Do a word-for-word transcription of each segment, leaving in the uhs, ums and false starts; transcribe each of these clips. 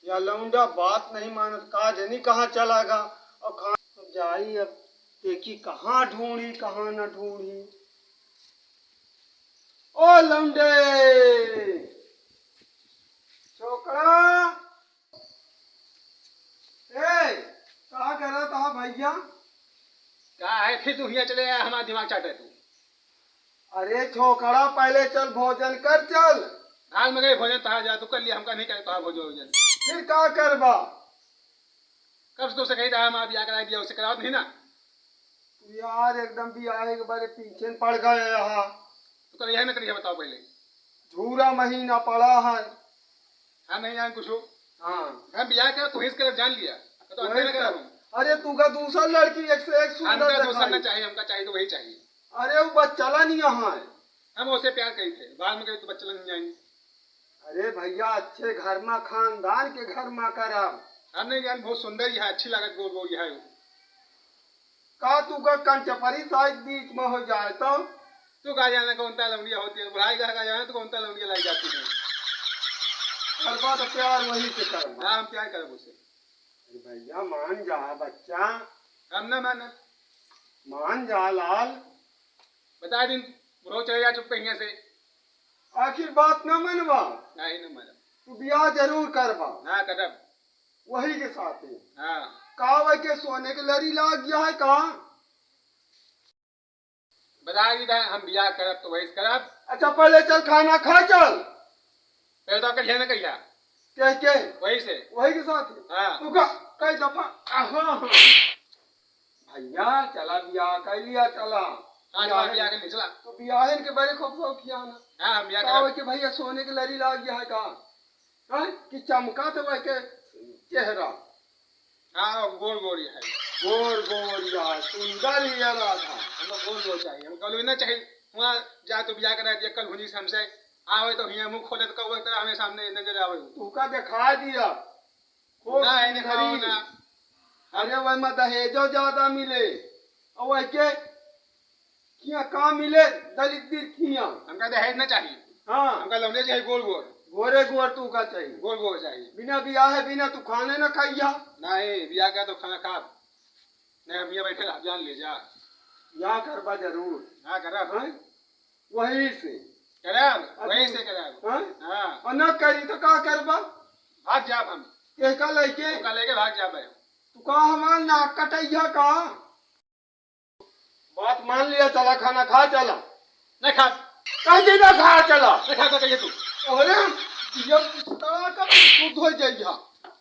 या लौंडा बात नहीं मानत, का जनी कहाँ चला गा। और खान जाई अब, देखी कहाँ ढूंढी, कहाँ न ढूंढी। ओ लौंडे, छोकरा, ए, का करत हा भैया? का है फिर तू हियाँ चले आया, हमारा दिमाग चाटे तू। अरे छोकरा, पहले चल भोजन कर, चल। भाग में गए भोजन, तहाँ जा तू कर लिया, हमका नहीं करे तोहार भोजन वोजन। फिर का करबा? कब से तोसे कही था, हमारा बियाह कराई दिया, उसे करावत नहीं ना। तू यार एकदम बियाह के बारे पीछे न पड़ गए हा। तो कर यही ना करिए, बताओ पहले। झूरा महीना पड़ा है। हाँ, नहीं जान कुछ हो। हाँ। हम बियाह कर, तू ही से कर, जान लिया। तो अंदर वही ना कर। करूँ। अरे तू का दूसरा लड़की एक से एक सुंदर हमका दूसरा दिखाई। ना चाहिए, हमका चाहिए तो वही चाहिए। अरे वो बच्चा ला नहीं यहाँ है। हम उसे प्यार करी थे, बाद में कही तो बच्चा ला नहीं जाएंगे। अरे भैया, अच्छे घर मा, खानदान के घर मा करब। हम नहीं जान, बहुत सुंदर ही है, अच्छी लागत गोर गोर ही है। का तू का कंचपरी साइज बीच में हो जाए तो? तू का जाने कौन ता लौंडिया होती है, बुढ़ाई का का जाने तो कौन ता लौंडिया लाई जाती है। करबा तो प्यार वही से करबा। हाँ, हम प्यार करब उसे। अरे भैया, मान जा बच्चा। हम ना माना। मान जा लाल। बता दिन, बुढ़ो चले जा चुप कहीं से। आखिर बात ना मनवा। नहीं, ना माना। तू बियाह जरूर करबा। ना करब। वही के साथे। हाँ। का वह के सोने के लरी लाग गया है का? बता दी था, हम बियाह करब तो वही से करब। अच्छा, पहले चल खाना खा चल। पैदा करिए ना कहिया। के, के? वही से। वही के साथ? हाँ। तू का, कई दफा, हाँ, हाँ। भैया, चला बियाह कर लिया, चला। हाँ, चला बियाह कर ले, चला। तो बियाह इनके बड़े खूब शौकिया ना। हाँ, हम बियाह का करब। हो कि भैया सोने के लरी लाग गया है का? हाँ? कि चमका तो वह के चेहरा। हाँ, गोर गोर ही है। गोर गोर या सुंदर ही है राधा। हमको गोर गोर चाहिए, हमको कालो ना चाहिए। वहाँ जा तो बियाह करा दिया, कल हुनी से हमसे आवे तो हियाँ मुँह खोले तो कौवे तरह हमें सामने नजर आवे। तू का दिखा दिया? खूब ना, ये दिखाओ सुंदरी। ना। अरे वह में दहेजो ज्यादा मिले। और वह के किया का मिले दलिद्दर किया। हमका दहेज ना चाहिए। हाँ। हमका लौंडे चाहिए गोर गोर। गोरे गोर तू का चाहिए। गोर गोर चाहिए। बिना बियाह है, बिना तू खाने ना खाइया। नहीं, बियाह का तो खाना खा। नहीं, हम यहाँ बैठे रह, जान ले जा। या करबा जरूर। हाँ, करब। हैं? वही से। करब, अब वही तू से करब। हैं? हाँ। और ना करी तो का करबा? भाग जाब हम। के का लेके? ओका लेके भाग जाब हम। तू का हमार नाक कटैया का? बात मान लिया, चला खाना खा चला। नहीं खा। कह दे ना खा चला। नहीं खा तो कहिए तू। अरे, दिया पिस्ता का तू धो जाइया।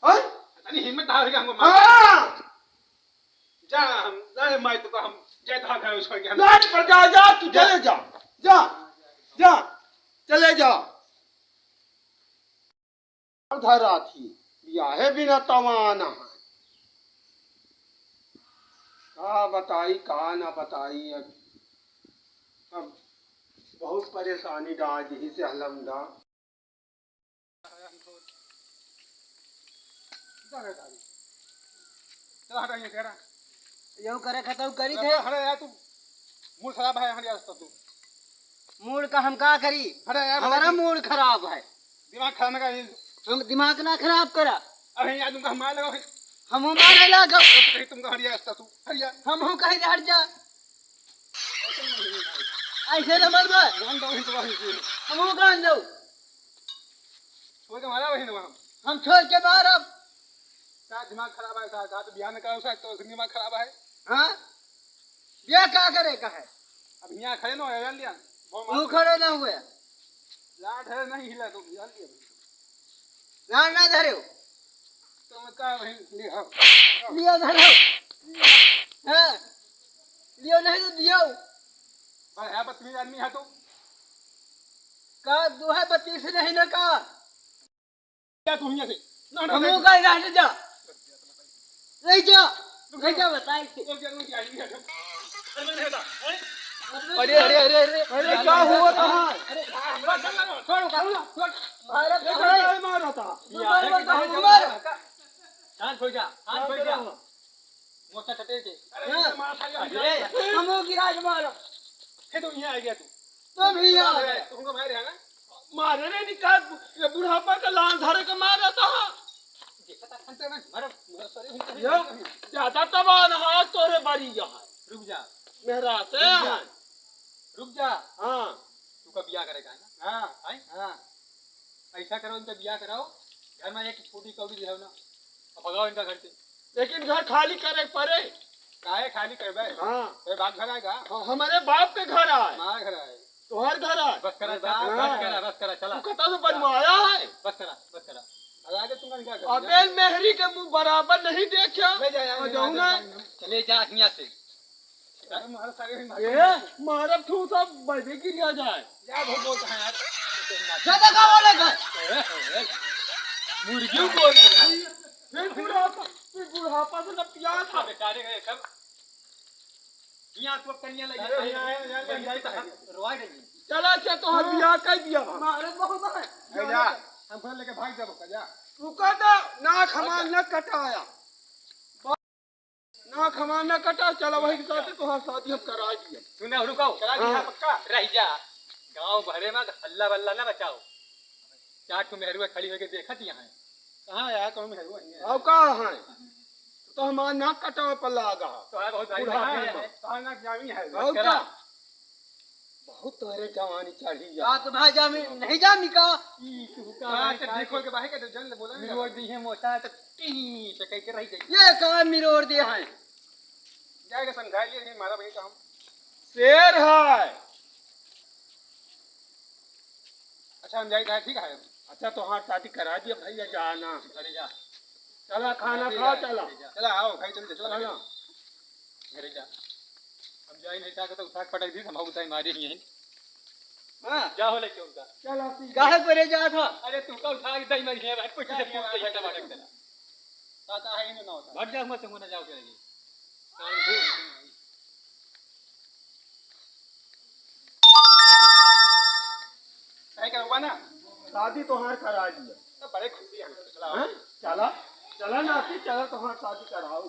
हैं? अरे हिम्मत हार गया हमको मार। हाँ। जा हम, अरे मैं तो हम जय धाम है उसको क्या? लाज पर जा, जा, तू जा। चले जा। जा, जा, चले जा। धरा थी, बियाहे बिना तवाना है। का बताई, का ना बताई, अब, अब बहुत परेशानी डाल दी से हलमदा। चला हटा ये, हटा। यहू करे खतम करी थे। अरे यार, तू मूड खराब है, हट जा तू। मूड का हम का करी? हट यार, हमारा मूड खराब है। दिमाग खराब ना कर। हम दिमाग ना खराब करा। अरे यार, तुमका हम मार लगा। हम मारे लगा। तुमका हट जा तू, हट जा। हम हूँ कहीं हट जा। ऐसे न मरबा। जान दो, इनको वहीं से। हम हूँ जान दो। छोड़ के मारा वही ना वहाँ। हम छोड़ के मारब। का दिमाग खराब है, का, का तो बियाह न करो, शायद तो दिमाग खराब है। हाँ? बियाह का करे का है? अब यहाँ खड़े ना हो, जान लिया। वो खड़े ना हुए। लाड है, नहीं हिला तो, जान लिया। लाड ना धरे हो। तो मैं का वही लिया। लिया धरे हो। हाँ। लियो नहीं तो दियो। पर है बदतमीज आदमी है तो। का दो है बत्तीस नहीं ना का? जा तू हियां से। ना, ना, हमहू ना। का यहाँ से जा। ले जा। ले जा बताई। रुक जा, रुक जा, रुक जा। अरे, अरे, अरे, अरे, अरे, का हुआ था? अरे, छोड़, छोड़, छोड़। भारत का है। मारा था। तू मार, मार, मार, मार। शांत हो जा, शांत हो जा। मोटा छटे के। अरे, हाँ। मार खा गया। अरे। हमहू गिरा के मारो। फिर तू यहाँ आ गया तू। तू भी यहाँ आ गया। तुमको मार है ना? मारे रे निकाल, ये बुढ़ापा का लान धरे के मारे तो हाँ। देखा था खंते में, मारा, मारा, सॉरी, उनका ये ज्यादा तबाह ना हो, तोरे बारी यहाँ। रुक जा। मेहरा से रुक जा। हैं। रुक जा। हाँ। तू का बियाह करेगा है ना? हाँ। हैं? हाँ। ऐसा करो, इनका बियाह कराओ, घर में एक फूटी कौड़ी रहो ना, अब भगाओ इनका घर से। लेकिन घर खाली करे पड़े। काहे खाली करबे? हाँ। तेरे बाप घर आएगा? हाँ, हमारे बाप के घर आए। हमारा घर आए। तोहर घर आए। बस करा, बस, हाँ। बस करा, बस करा, चला। तू कता से बनवाया है? बस करा, बस करा। अब आगे तुम क्या कर? अबे मेहरी के मुंह बराबर नहीं देखा। ले जा यार, और ले जाऊँ जा, ना। ले जा। चले जा हियां से। अरे मार सारे, मार। ए, मारब तू सब बजे गिर जाए। जा, बहुत बोलता है यार। ज्यादा का बोलेगा? ए, ए, मुर्गी बोल रहा है। फिर बुढ़ापा, फिर बुढ़ापा से न पिया था। बेचारे गए सब। यहाँ तो कन्या लगी अरे है। यहाँ, यहाँ, यहाँ, यहाँ, यहाँ। रोवा गई। चला, अच्छा, तो हम बियाह कर दिया हम। मारे बहुत है। ए, जा, हम घर लेके भाग जाबो का, जा। रुका तो, नाक हमार न कटाया। नाक हमार न कटा, चला वही के साथ तोहार शादी हम करा दिए। सुना, रुको। करा दिया हाँ। पक्का? रह जा। गांव भरे में हल्ला बल्ला ना बचाओ। चार ठो मेहरुआ खड़ी होके देखत यहाँ है। कहाँ यार, कौन मेहरुआ है? और का है? तो हमार नाक कटावे पर लागा। तो है बहुत भारी बुढ़ा नाक है। है। कहाँ नाक जामी है? और बस करा। का? बहुत तोहरे जवानी चढ़ी जा। का तो भाई जामी, नहीं जामी का? ई तू का हाँ, है, तो का देखो है? के बाहर के तो जल्द बोला ना। मिरोड़ दी है मोटा तो टी पे कह के रह जाई। ये का मिरोड़ दे है? जाएगा समझा लिए, नहीं मारा भाई तो हम। शेर है। अच्छा, हम जाए, ठीक है। अच्छा, तो हाँ, शादी करा दिया भैया, जाना। अरे जा। चला, खाना अरे खा, जा, चला। अरे जा। चला, आओ, भाई, चल, चल, चला। घरे जा। हम जाई नहीं चाहते तो उठा के पटक दी, हम उताई मारे ही हैं। हाँ। जा हो लेके उनका। चला, ठीक है। काहे करे जा था? अरे, तू का उठा के दई मारी है, भाई, कुछ से पूछ के हटा मारे तेरा। का, का है, इन्हें ना होता। भट जा, मत से मुना जाओ के लगे। सही करूँगा ना? शादी तोहार करा दिया। तो बड़े खुशी है, चला। हैं? चला, चला नाती, चला तोहार शादी कराओ।